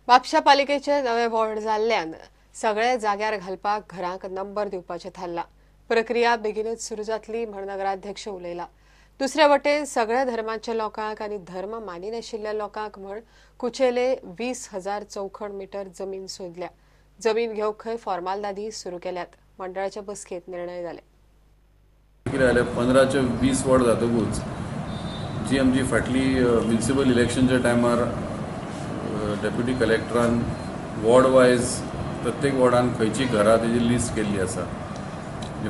म्हापशा पालिकेचे नवे वॉर्ड जाल्ल्यान सगळे जाग्यार घालपाक घरांक नंबर दिवपाचें थारला. प्रक्रिया बेगीनच सुरू जातली म्हण नगराध्यक्ष उलयला. दुसऱ्या वटेन सगळ्या धर्मांच्या लोकांक आनी धर्म मानिनाशिल्ल्या लोकांक म्हण कुचेले 20,000 चौखण मीटर जमीन सोदल्या. जमीन घेवंक खंय फॉर्मालदादी सुरू केल्यात. मंडळाच्या बसकेत निर्णय जाले. कितें जालें, 15 20 वॉर्ड जातकूच जी आमची फाटली म्युनिसिपल इलेक्शनच्या टायमार डेप्युटी कलेक्टरान वॉर्ड वायज प्रत्येक वॉर्डान खंयची घरां तेजी लिस्ट केल्ली आसा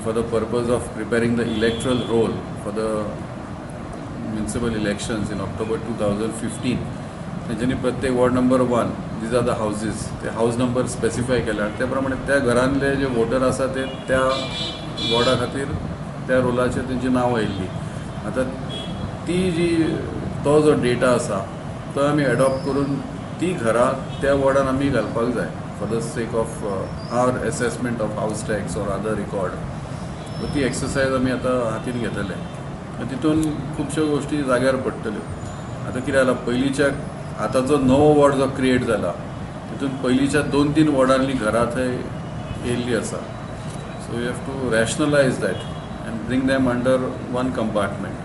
for the purpose of preparing the electoral roll for the municipal elections in October 2015. तेंच्यांनी प्रत्येक ward number 1 these are the houses, ते हावज नंबर स्पेसिफाय केला आनी त्या प्रमाणे त्या घरांतले जे वोटर आसा ते त्या वॉर्डा खातीर त्या रोलाचेर तेंची नांवां आयिल्ली. आतां ती जी तो जो डेटा आसा तो आमी एडॉप्ट करून ती घरां त्या वॉर्डान आमी घालपाक जाय for the sake of our assessment of house tax or other record. ती एक्सरसायज आमी आतां हातीन घेतले आनी तितून खुबश्यो गोश्टी जाग्यार पडटल्यो. आतां कितें जालां, पयलींच्या आतां जो नवो वॉर्ड जो क्रिएट जाला तितून पयलींच्या 2-3 वॉर्डांतलीं घरां थंय येयल्लीं आसा. So you have to rationalise that and bring them under one compartment.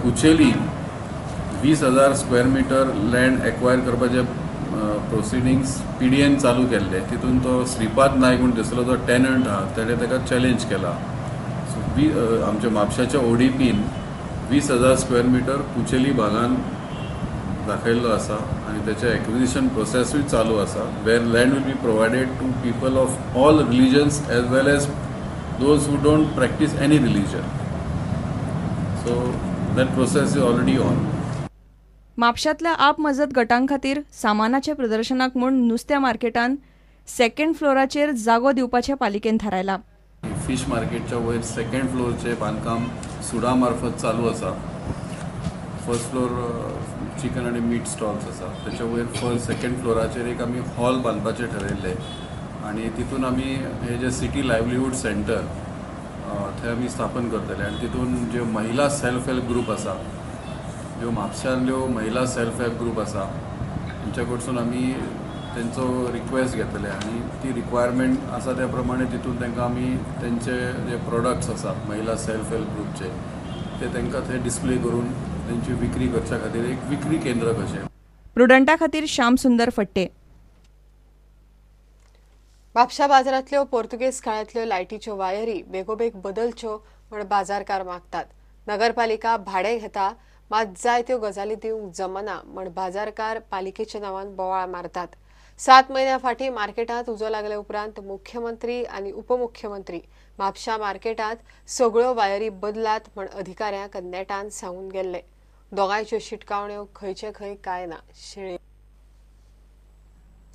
Kucheli 20,000 square metre land acquire करपाचे प्रोसिडिंग्स PDN चालू केल्ले. तितून तो श्रीपाद नायक म्हूण दिसलो जो टेनंट आहा तेणें ताका चॅलेंज केला. सो आमच्या म्हापशाच्या ODPन 20,000 स्क्वेअर मिटर कुचेली भागान दाखयल्लो आसा आनी तेचें एक्विजिशन प्रोसेसूय चालू आसा, where land will be provided to people of all religions as well as those who don't practice any religion. So that process is already on. म्हापशांतल्या आप मजत गटां खातीर सामानाच्या प्रदर्शनाक म्हूण नुस्त्या मार्केटान सेकंड फ्लोराचेर जागो दिवपाचें पालिकेन थारायला. फिश मार्केटच्या वयर सेकंड फ्लोरचें बांदकाम सुडा मार्फत चालू आसा. फर्स्ट फ्लोर चिकन आनी मीट स्टॉल्स आसा, त्याच्या वयर सेकंड फ्लोराचेर एक आमी हॉल बांदपाचें ठरयल्लें आनी तितून आमी हे जे सिटी लायवलीहूड सेंटर थंय आमी स्थापन करतले आनी तितून ज्यो महिला सेल्फ हेल्प ग्रूप आसा, ज्यो म्हापशांतल्यो महिला सेल्फ हेल्प ग्रूप आसा तेंच्या कडसून आमी तेंचो रिक्वेस्ट घेतले आनी ती रिक्वायरमेंट आसा त्या प्रमाणे तितून तांकां आमी तेंचे जे प्रोडक्ट्स आसा महिला सेल्फ हेल्प ग्रुपचे ते तांकां थंय डिस्प्ले करून तेंची विक्री करच्या खातीर एक विक्री केंद्र कशें. प्रुडंटा खातीर श्याम सुंदर फट्टे. म्हापशा बाजारांतल्यो पोर्तुगेज काळांतल्यो लायटीच्यो वायरी बेगोबेग बदलच्यो म्हण बाजारकार मागतात. नगरपालिका भाडें घेता मात जाय त्यो गजाली दिवंक जमना म्हण बाजारकार पालिकेच्या नांवान बोवाळ मारतात. 7 म्हयन्या फाटीं मार्केटांत उजो लागले उपरांत मुख्यमंत्री आनी उपमुख्यमंत्री म्हापशा मार्केटांत सगळ्यो वायरी बदलात म्हण अधिकाऱ्यांक नेटान सांगून गेल्ले. दोगांयच्यो शिटकावण्यो खंयचे खंय काय ना. शिळे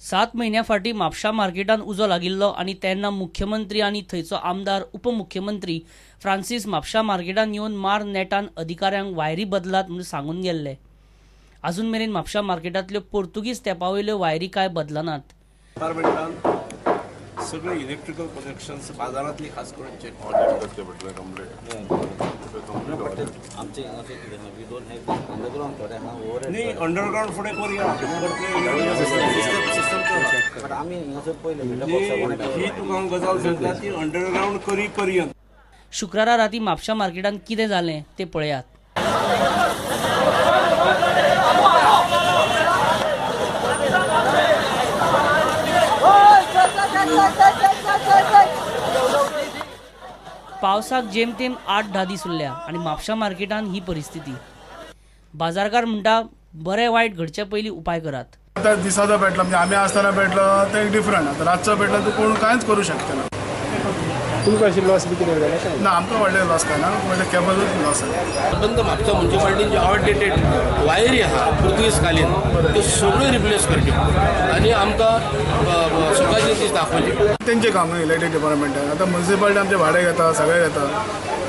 7 म्हयन्या फाटीं म्हापशा मार्केटांत उजो लागिल्लो आनी तेन्ना मुख्यमंत्री आनी थंयचो आमदार उपमुख्यमंत्री फ्रांसीस म्हापशा मार्केटांत येवन मार नेटान अधिकाऱ्यांक वायरी बदलात म्हूण सांगून गेल्ले. अजून मेरेन म्हापशा मार्केटांतल्यो पोर्तुगीज तेंपा वयल्यो वायरी काय बदलनात. डिपार्टमेंटान सगळे इलेक्ट्रिकल कनेक्शन्स बाजारांतली खास करून चेक ऑडिट करचें पडटलें कंप्लीट. न्ही अंडरग्रावंड फुडें करुया, ही तुका हांव गजाल सांगता ती अंडरग्रावंड करी पर्यंत. शुक्रारा राती म्हापशा मार्केटांत कितें जालें तें पळयात. पावसाक जेमतेम 8-10 दीस उरल्या आनी म्हापशा मार्केटान ही परिस्थिती. बाजारकार म्हणटा बरें वायट घडचे पयलीं उपाय करात. आतां दिसाचो पेटलो म्हणजे आमी आसतना पेटलो तें एक डिफरंट, आतां रातचो पेटलो तूं कोण कांयच करूं शकता ना. तुमकां अशें लॉस बी कितें जालें? ना, आमकां व्हडलें लॉस काय ना, व्हडलें केबलूच लॉस जालें. बंद म्हापसा म्युनिसिपालिटीन ज्यो आवटडेटेड वायरी आहा पुर्तुगीज कालीन त्यो सगळ्यो रिप्लेस करच्यो आनी आमकां सकाळची ती दाखोवची. तेंचें काम न्हू इलेक्ट्रीक डिपार्टमेंटान. आतां म्युनिसिपालिटी आमचें भाडें घेता, सगळें घेता.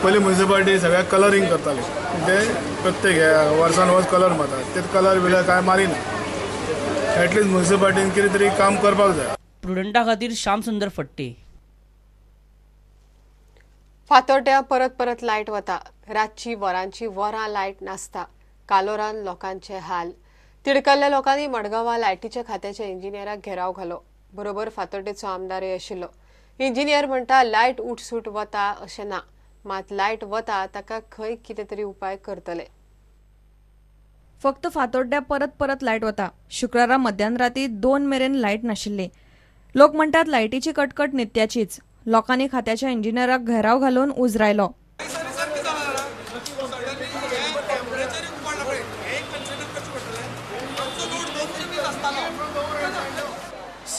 पयलीं म्युनिसिपालिटी सगळ्याक कलरींग करताली, म्हणजे प्रत्येक वर्सान वर्स कलर मारतात, ते कलर बिलर कांय मारिना. एटलिस्ट म्युनिसिपालिटीन कितें तरी काम करपाक जाय. प्रुडंटा खातीर श्याम सुंदर फट्टे. फातोड्ड्या परत परत लायट वता. रातची वरांची वरां लायट नासता. कालोरान लोकांचे हाल. तिडकल्ल्या लोकांनी मडगांवां लायटीच्या खात्याच्या इंजिनियराक घेराव घालो. बरोबर फातोड्डेचो आमदारय आशिल्लो. इंजिनियर म्हणटा लायट उठसूट वता अशें ना, मात लायट वता ताका खंय कितें तरी उपाय करतले. फक्त फातोड्ड्या परत परत लायट वता. शुक्रारा मध्यान राती 2 मेरेन लायट नाशिल्ली. लोक म्हणटात लायटीची कटकट नित्याचीच. लोकांनी खात्याच्या इंजिनियराक घेराव घालून उजरायलो.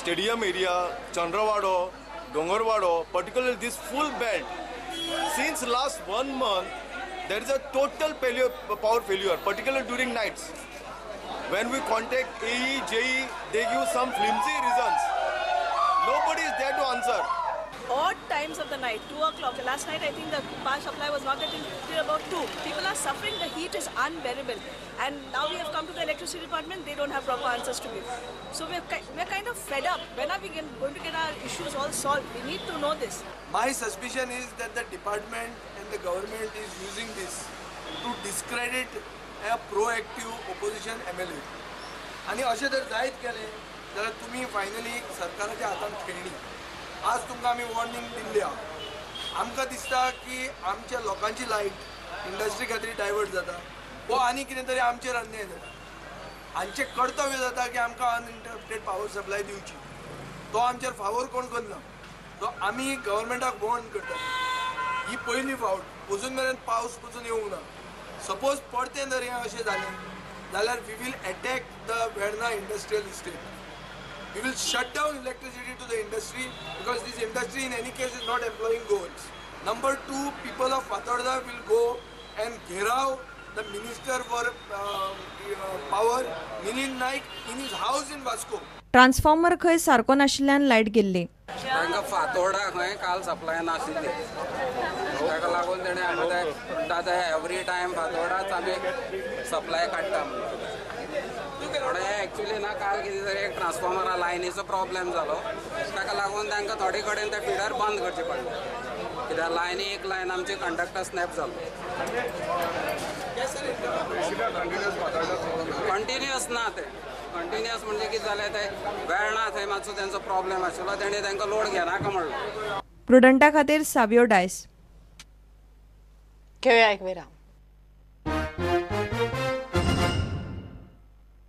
Stadium area, Chandrawado, Dongarwado, particularly this full belt, since last 1 month, there is a total power failure, particularly during nights. When we contact AE, JE, they give some flimsy reasons. Nobody is there to answer. Odd times of the night, 2 o'clock. Last night, I think the power supply was not there till about 2. People are suffering. The heat is unbearable. And now we have come to the electricity department. They don't have proper answers to give. So we're kind of fed up. When are we going to get our issues all solved? We need to know this. My suspicion is that the department and the government is using this to discredit a proactive opposition MLA. आणि अशें जर जायत गेलें जाल्यार तुमी finally सरकाराच्या हातान खेळणी. आज तुमकां आमी वॉर्निंग दिल्ली आहा. आमकां दिसता की आमच्या लोकांची लायट इंडस्ट्री खातीर डायवर्ट जाता वो आनी कितें तरी आमचेर अन्याय जाता. हांचें कर्तव्य जाता की आमकां अनइंटरप्टेड पावर सप्लाय दिवची. तो आमचेर फावोर कोण करना. तो आमी गव्हर्मेंटाक वॉर्न करता. ही पयली फावट अजून मेरेन पावस पसून येवंक ना. सपोज परतें जर हें अशें जालें जाल्यार we will attack the Verna industrial estate. We will shut down electricity to the industry because this industry in any case is not employing Goans. Number 2, people of Fatorda will go and gherao the Minister for Power, Milind Naik, in his house in Vasco. Transformer खंय सारको नाशिल्ल्यान light गेल्ली. तांकां फातोर्डा खंय काल supply नाशिल्ली, ताका लागून तेणें आमकां आतां एवरी टायम फातोर्डाच आमी सप्लाय काडटा. पूण हें एक्चुली ना, काल कितें तरी एक ट्रान्सफॉर्मरा लायनीचो प्रॉब्लेम जालो, ताका लागून तांकां थोडे कडेन ते फिडर बंद करचे पडले, कित्याक लायनी एक लायन आमची कंडक्टर स्नॅप जालो. कंटिन्युअस ना ते, कंटिन्युअस म्हणजे कितें जालें ते वेर्णा थंय मातसो तेंचो प्रॉब्लेम आशिल्लो, तेणें तांकां लोड घेनाका म्हणलो. प्रुडंटा खातीर सावियो डायस. घेवया एक विराम.